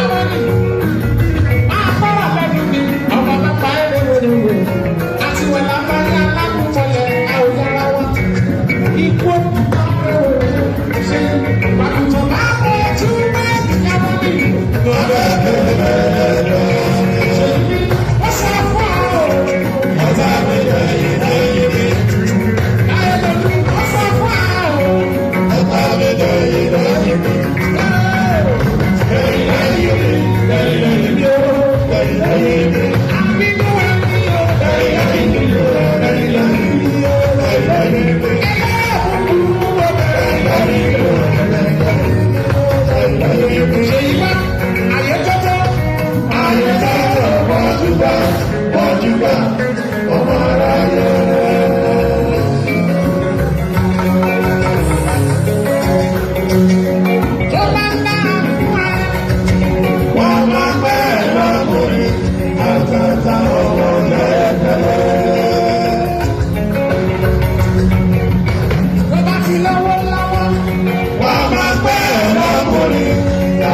Àwọn ni máa fọ́rọ̀ lẹ́nu mi, ọmọ bàbá ẹ̀rọ wẹ̀rẹ̀. Àti wẹ̀ lábáyé alágùnfọ̀lẹ̀ àwòyára wọn. Ikú ṣe pàtó bá bọ̀ tún bẹ́ẹ̀ kíkà ní. Wọ́n sọ fún ọ. Ọ̀tá mi lẹ́yìn lẹ́yìn mi. Láyé lójú, wọ́n sọ fún ọ. Ọ̀tá mi lẹ́yìn lẹ́yìn mi. Lẹ́yìn lẹ́yìn mi. Lẹ́yìn lẹ́yìn mi o. Lẹ́yìn lẹ́yìn mi. Àbínú ẹni o. Lẹ́yìn lẹ́yìn mi o. Lẹ́yìn lẹ́yìn mi o. Lẹ́yìn lẹ́yìn mi. Ẹlẹ́bùrú Lẹ́yìn lẹ́yìn mi o. Lẹ́yìn lẹ́yìn mi o. Lẹ́yìn lẹ́yìn mi. Ṣèyí wá, àyè tọ́tọ́. Ayé tọ́tọ̀ mọ́júbà mọ́júbà ọmọ aráyé. Tó bá ń dára fún ẹ. Wọ́n máa pẹ́ lọ́kùnrin àtàtà ọmọ lẹ́gbẹ̀ẹ́. Tó bá ti lọ́wọ́ lọ́wọ́. Wọ́n máa pẹ́ lọ́kùnrin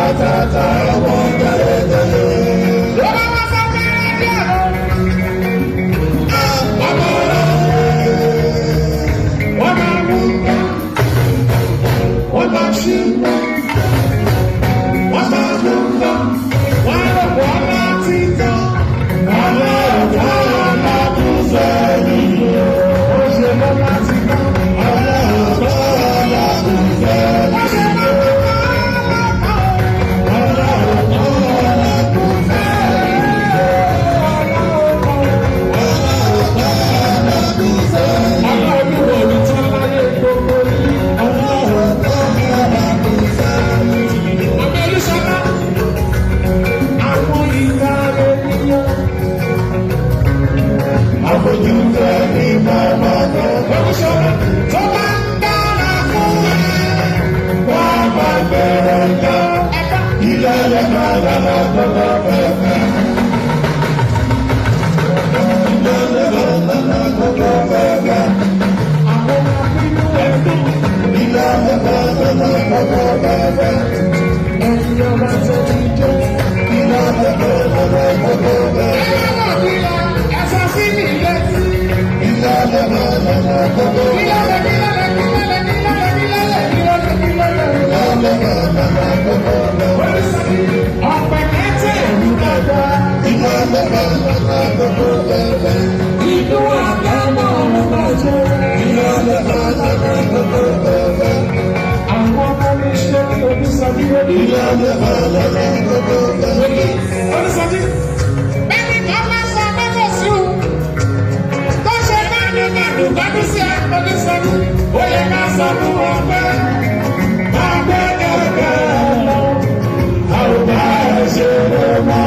àtàtà ọmọ lẹ́gbẹ̀ẹ́. Tó bá wá sọ fẹ́rẹ́ díẹ̀ o. Ọmọ aráyé. Wọ́n máa wú ká. Wọ́n máa ṣí ká. Wọ́n máa wú ká. Wọ́n rò wọ́n láti tán. Ọlọ́ọ̀tá alákùnfẹ́ yìí. Ó ṣe lọ́ láti tán. Ọlọ́ọ̀tá alákùnfẹ́ Wọ́n ṣe lọ́ láti tán. Ọlọ́ọ̀tá alákùnfẹ́ Ọlọ́ọ̀tá alákùnfẹ́ Ọlọ́run ò ní tán láyé gbogbo yìí. Ọlọ́ọ̀tá alákùnfẹ́ Ọmọ Olúṣọlá, àwọn ìka ènìyàn. Àfojúfẹ́ ní màmá náà. Olúṣọlá tó bá ń dára fún ẹ. Wọ́n máa bẹ̀rẹ̀ ká. Ẹ̀ka Ilé ayé máa lára gbọ́dọ̀ fẹ́fẹ́. Ilé ayé máa lára gbọ́dọ̀ fẹ́fẹ́. àwọn abínú ẹ̀dùn. Ilé ayé máa lára gbọ́dọ̀ fẹ́fẹ́. Ẹ̀yin ọba tó ti jẹ́. Ilé ayé máa lára gbọ́dọ̀ fẹ́fẹ́. Ẹ̀rọ ìlà ẹ̀sọ́ sí mi létí. Ilé ayé máa lára gbọ́dọ̀ Kílọ̀lẹ̀ kílọ̀lẹ̀ kílọ̀lẹ̀ kílọ̀lẹ̀ kílọ̀lẹ̀ kílọ̀lẹ̀ kílọ̀lẹ̀. Ilé ayé máa lára gbọ́dọ̀ fẹ́fẹ́. Ọ̀pẹ̀ kẹ́tẹ̀ ìlú dàgbà. Ilé ayé máa lára gbọ́dọ̀ fẹ́fẹ́. Ìlú àgbẹ̀mọ̀ ọ̀rọ̀ bàjẹ́. Ilé ayé máa lára gbọ́dọ̀ fẹ́fẹ́. Àwọn ọmọ mi ṣe ní Olúṣọlá ní Ilé ayé máa lára gbọ́dọ̀ fẹ́fẹ́. Olúṣọlá. Bẹ́ẹ̀ni kan máa sọ mẹ́fọ̀ sí o. Tó ṣe gbádùn gbádùn gbádùn sí ẹ Olúṣọlá. Ó yẹ ká sọ fún wọn pé Máa gbé kẹ̀kẹ́ lọ, a ò bá ẹ ṣe lè mọ́.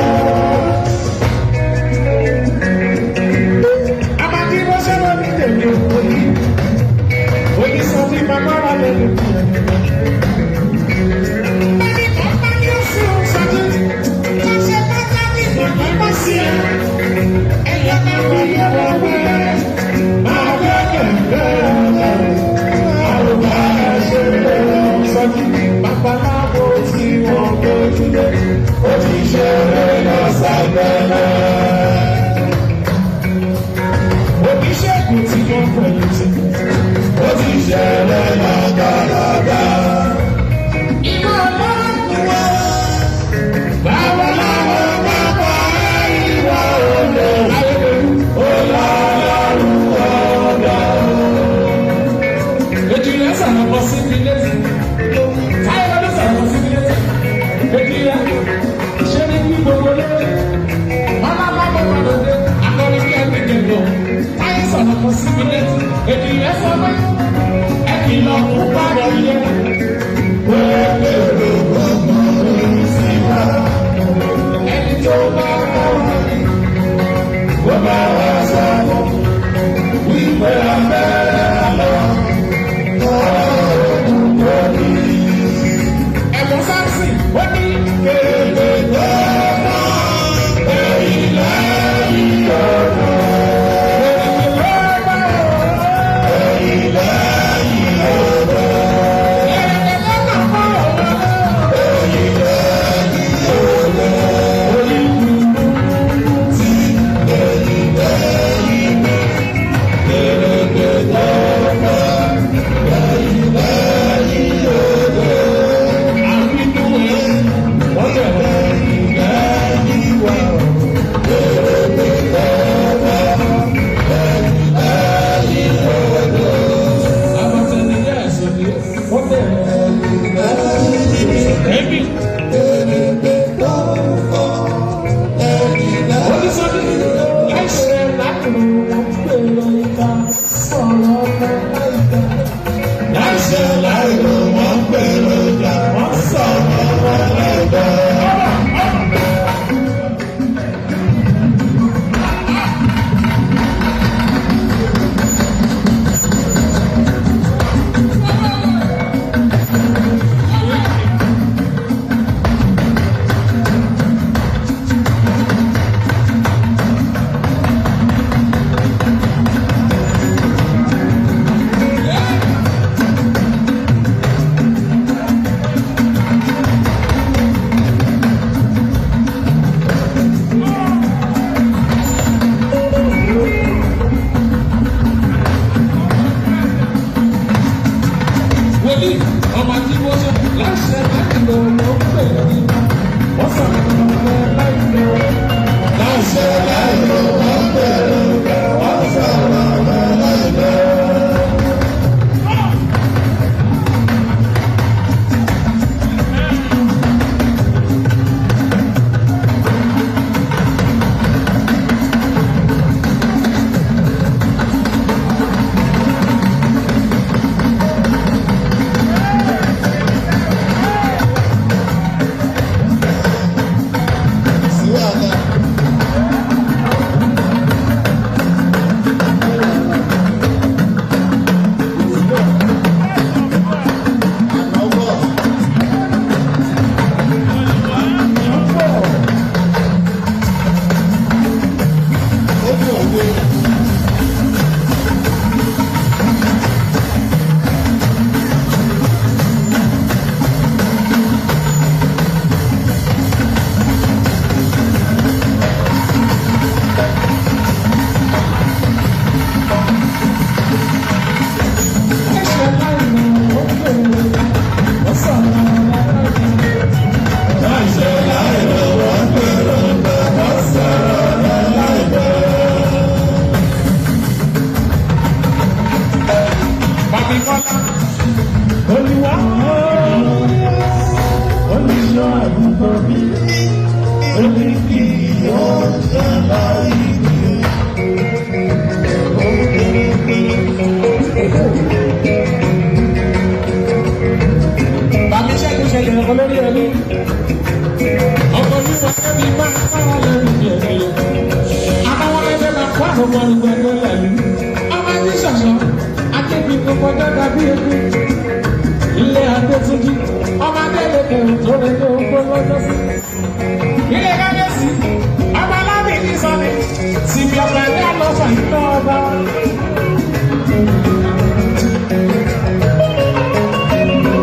Abadí bó ṣe lọ ní tèmi òní. Olúṣọlá bàbá wa lẹ́nu. Bẹ́ẹ̀ni kan bá ní oṣù Ṣadé. Tó ṣe bá gbádùn gbádùn sí ẹ. Ẹ̀yọ́ máa fi yẹ wọ́n pé. Máa gbé kẹ̀kẹ́ lọ, a ò bá ẹ ṣe lè mọ́. Sọjí babaláwo tí wọ́n Gbójúlé, ó ti ṣeré lọ sábẹ́lẹ̀. Oníṣègùn tí wọ́n fẹ̀yìntì. Ó ti ṣeré lọ gàràgà. Iná ọlọ́run wá. Babaláwo pápá ìwà olè, Ayélujú. ó lọ́lọ́run ọ̀dọ́. Èjì rẹ̀ sọ̀rọ̀ lọ sí ibi létí. Táyọ̀ ló sọ̀rọ̀ lọ sí ibi létí. Èjì rẹ̀ ṣé ní gbígbó bí ebi. Ilé Adétúnjì, ọmọ Adélèké tó lè tó gbó lọ́jọ́ sí. Ilé Kábíyèsí, ọmọ Alábìíní sọ̀ni, tìbí ọ̀pẹ̀ ní àlọ́fà iná ọba.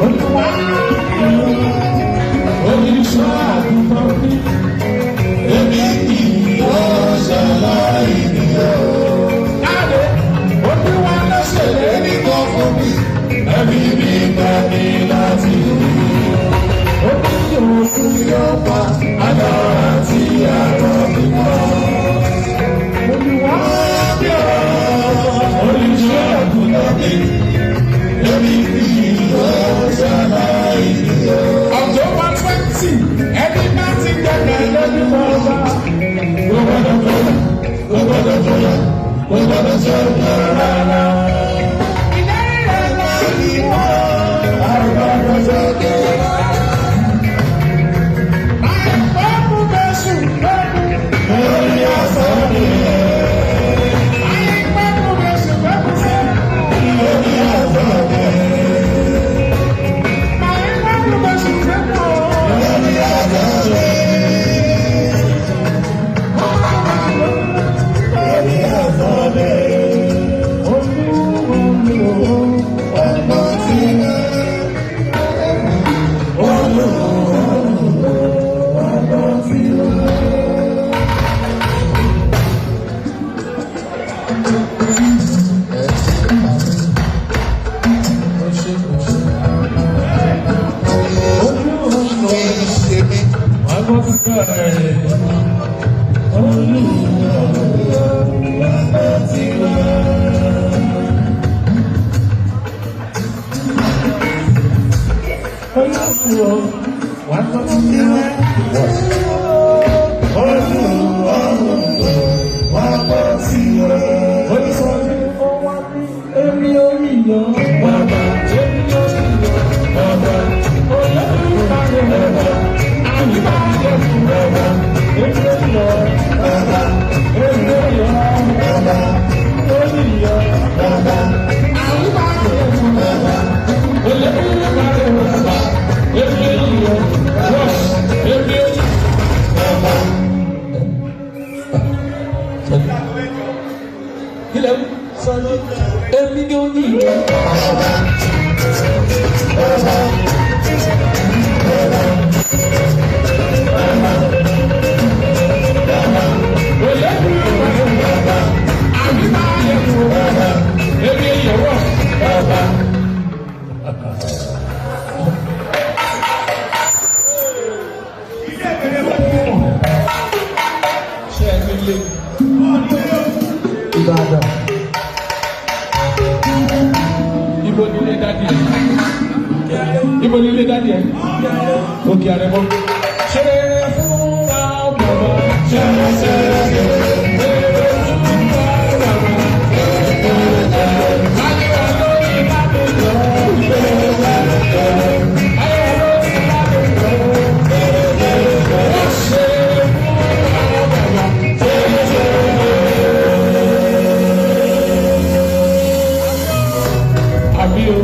Olúwa oníṣọ́ àgùntàn mi. Èmi kì yóò ṣaláìní o. Káàdé, Olúwa ló ṣèlérí. Èmi kò fún mi, ẹ̀mí mi gbà mí láti rí. Ó ní yóò sí Yóò pa àlọ́ àti àrọ̀ mi mọ́. Olúwa Bí o, oníṣọ́ àgùntàn mi, èmi kì yóò ṣaláìní o. October 20, ẹni bá ti gbẹ̀gbẹ̀ lójú ọba. Kò gbọ́dọ̀ fọyà, kò gbọ́dọ̀ fọyà, kò gbọ́dọ̀ sọ̀rọ̀ rárá. Ìlérí rẹ̀ lórí wọn. Àrùn sókè. Àìpẹ́ mú bẹ́sù lọ́dún. Lórí asán ni Àìpẹ́ mú bẹ́sù lọ́dún sẹ́. lórí asán ni Àìpẹ́ mú bẹ́sù lọ́dún. lórí asán ni lórí asán ni. Olúwa mi ò. Ọmọ tí Olúwa ọmọ tí ṣe mí. Èmi ni ó ní ìlú. Ìbàdàn. Ibo ni ilé dádì ẹ̀? Ibo ni ilé dádì ẹ̀? Òkè Àrẹ̀mọ. Ṣé fún wa bàbá? Ṣé ṣe ṣe fún wa bàbá? Ayé wa lórí lábẹ́jọ́. Ayé wa lórí lábẹ́jọ́. Ṣé fún wa bàbá? Ṣé ṣe àbí o.